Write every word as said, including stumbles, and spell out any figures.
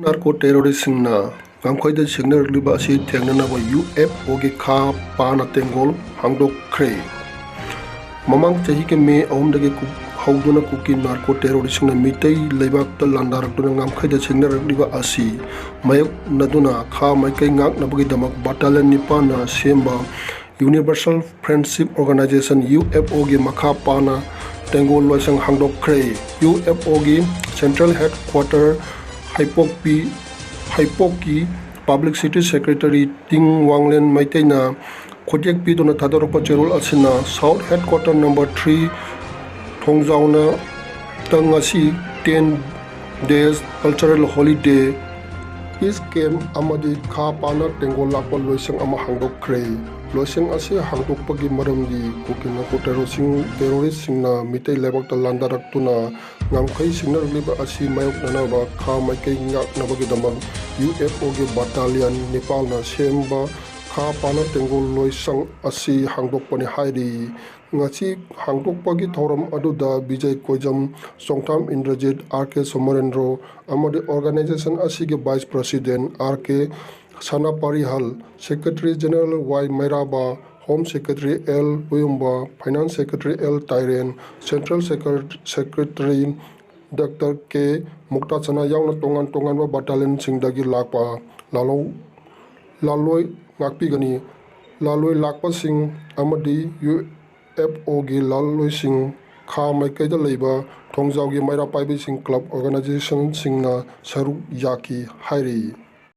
Narco ꯇꯦꯔꯣꯔꯤꯁꯁꯤꯡꯅ ꯉꯝꯈꯩꯗ ꯁꯤꯡꯅꯔꯛꯂꯤꯕ ꯑꯁꯤ ꯊꯦꯡꯅꯅꯕ U F ꯑꯣꯒꯤ ꯈꯥ ꯄꯥꯅ ꯇꯦꯡꯒꯣꯜ ꯍꯥꯡꯗꯣꯛꯈ꯭ꯔꯦ꯫ ꯃꯃꯥꯡ ꯆꯍꯤꯒꯤ ꯃꯦ ꯑꯍꯨꯝꯗꯒꯤ ꯀꯨ-, ꯍꯧꯗꯨꯅ ꯀꯨꯀꯤ ꯅꯥꯔꯀꯣ ꯇꯦꯔꯣꯔꯤꯁꯁꯤꯡꯅ ꯃꯤꯇꯩ ꯂꯩꯕꯥꯛꯇ ꯂꯥꯟꯗꯥꯔꯛꯇꯨꯅ ꯉꯝꯈꯩꯗ ꯁꯤꯡꯅꯔꯛꯂꯤꯕ ꯑꯁꯤ ꯃꯥꯌꯣꯛꯅꯗꯨꯅ ꯈꯥ ꯃꯥꯏꯀꯩ ꯉꯥꯛꯅꯕꯒꯤꯗꯃꯛ ꯕꯠꯇꯥꯂꯤꯌꯟ ꯅꯤꯄꯥꯟꯅ ꯁꯦꯝꯕ universal friendship organisation, U F ꯑꯣꯒꯤ ꯃꯈꯥ ꯄꯥꯅ ꯇꯦꯡꯒꯣꯜ ꯂꯣꯏꯁꯪ ꯍꯥꯡꯗꯣꯛꯈ꯭ꯔꯦ꯫ ꯌꯨ ꯑꯦꯐ ꯑꯣꯒꯤ ꯁꯦꯟꯇ꯭ꯔꯦꯜ ꯍꯦꯗꯀ꯭ꯋꯥꯇꯔ ꯍꯩꯄꯣꯛꯄꯤ, ꯍꯩꯄꯣꯛꯀꯤ ꯄꯕ꯭ꯂꯤꯁꯤꯇꯤ ꯁꯦꯀ꯭ꯔꯦꯇꯔꯤ ꯇꯤꯡ ꯋꯥꯡꯂꯦꯟ ꯃꯩꯇꯩꯅ ꯈꯨꯠꯌꯦꯛ ꯄꯤꯗꯨꯅ ꯊꯥꯗꯣꯔꯛꯄ ꯆꯦꯔꯣꯜ ꯑꯁꯤꯅ ꯁꯥꯎꯠ ꯍꯦꯗꯀ꯭ꯋꯥꯇꯔ ꯅꯝꯕꯔ ꯊ꯭ꯔꯤ ꯊꯣꯡꯖꯥꯎꯅ ꯇ ꯉꯁꯤ ten days cultural holiday, peace camp ꯑꯃꯗꯤ ꯈꯥ ꯄꯥꯅ ꯇꯦꯡꯒꯣꯜ ꯂꯥꯛꯄ ꯂꯣꯏꯁꯪ ꯑꯃ ꯍꯥꯡꯗꯣꯛꯈ꯭ꯔꯦ꯫ ꯂꯣꯏꯁꯪ ꯑꯁꯤ ꯍꯥꯡꯗꯣꯛꯄꯒꯤ ꯃꯔꯝꯗꯤ ꯀꯨꯀꯤ ꯅꯥꯔꯀꯣ ꯇꯦꯔꯣꯔꯤꯁꯁꯤꯡ, ꯇꯦꯔꯣꯔꯤꯁꯁꯤꯡꯅ ꯃꯤꯇꯩ ꯂꯩꯕꯥꯛꯇ ꯂꯥꯟꯗꯥꯔꯛꯇꯨꯅ ꯉꯝꯈꯩ ꯁꯤꯡꯅꯔꯛꯂꯤꯕ ꯑꯁꯤ ꯃꯥꯌꯣꯛꯅꯅꯕ ꯈꯥ ꯃꯥꯏꯀꯩ ꯉꯥꯛꯅꯕꯒꯤꯗꯃꯛ ꯌꯨ ꯑꯦꯐ ꯑꯣꯒꯤ ꯕꯠꯇꯥꯂꯤꯌꯟ ꯅꯤꯄꯥꯜꯅ ꯁꯦꯝꯕ ꯈꯥ ꯄꯥꯅ ꯇꯦꯡꯒꯣꯜ ꯂꯣꯏꯁꯪ ꯑꯁꯤ ꯍꯥꯡꯗꯣꯛꯄꯅꯤ ꯍꯥꯏꯔꯤ꯫ ꯉꯁꯤ ꯍꯥꯡꯗꯣꯛꯄꯒꯤ ꯊꯧꯔꯝ ꯑꯗꯨꯗ ꯕꯤꯖꯩ ꯀꯣꯏꯖꯝ, ꯆꯣꯡꯊꯥꯝ ꯏꯟꯗ꯭ꯔꯖꯤꯠ, ꯑꯥꯔ ꯀꯦ ꯁꯣꯃꯣꯔꯦꯟꯗ꯭ꯔꯣ ꯑꯃꯗꯤ ꯑꯣꯔꯒꯅꯥꯏꯖꯦꯁꯟ ꯑꯁꯤꯒꯤ vice president R K Sanaparihal, secretary general Y Meiraba, home secretary L Loyumba, finance secretary L Tairen, central secretary-, secretary doctor K Muktachana ꯌꯥꯎꯅ ꯇꯣꯉꯥꯟ ꯇꯣꯉꯥꯟꯕ ꯕꯠꯇꯥꯂꯤꯌꯟꯁꯤꯡꯗꯒꯤ ꯂꯥꯛꯄ ꯂꯥꯂꯧ-, ꯂꯥꯜꯂꯣꯏ ꯉꯥꯛꯄꯤꯒꯅꯤ꯫ ꯂꯥꯜꯂꯣꯏ ꯂꯥꯛꯄꯁꯤꯡ ꯑꯃꯗꯤ ꯌꯨ ꯑꯦꯐ ꯑꯣꯒꯤ ꯂꯥꯜꯂꯣꯏꯁꯤꯡ ꯈꯥ ꯃꯥꯏꯀꯩꯗ ꯂꯩꯕ ꯊꯣꯡꯖꯥꯎꯒꯤ ꯃꯩꯔꯥ ꯄꯥꯏꯕꯤꯁꯤꯡ ꯀ꯭ꯂꯕ ꯑꯣꯔꯒꯅꯥꯏꯖꯦꯁꯟꯁꯤꯡꯅ ꯁꯔꯨꯛ ꯌꯥꯈꯤ ꯍꯥꯏꯔꯤ꯫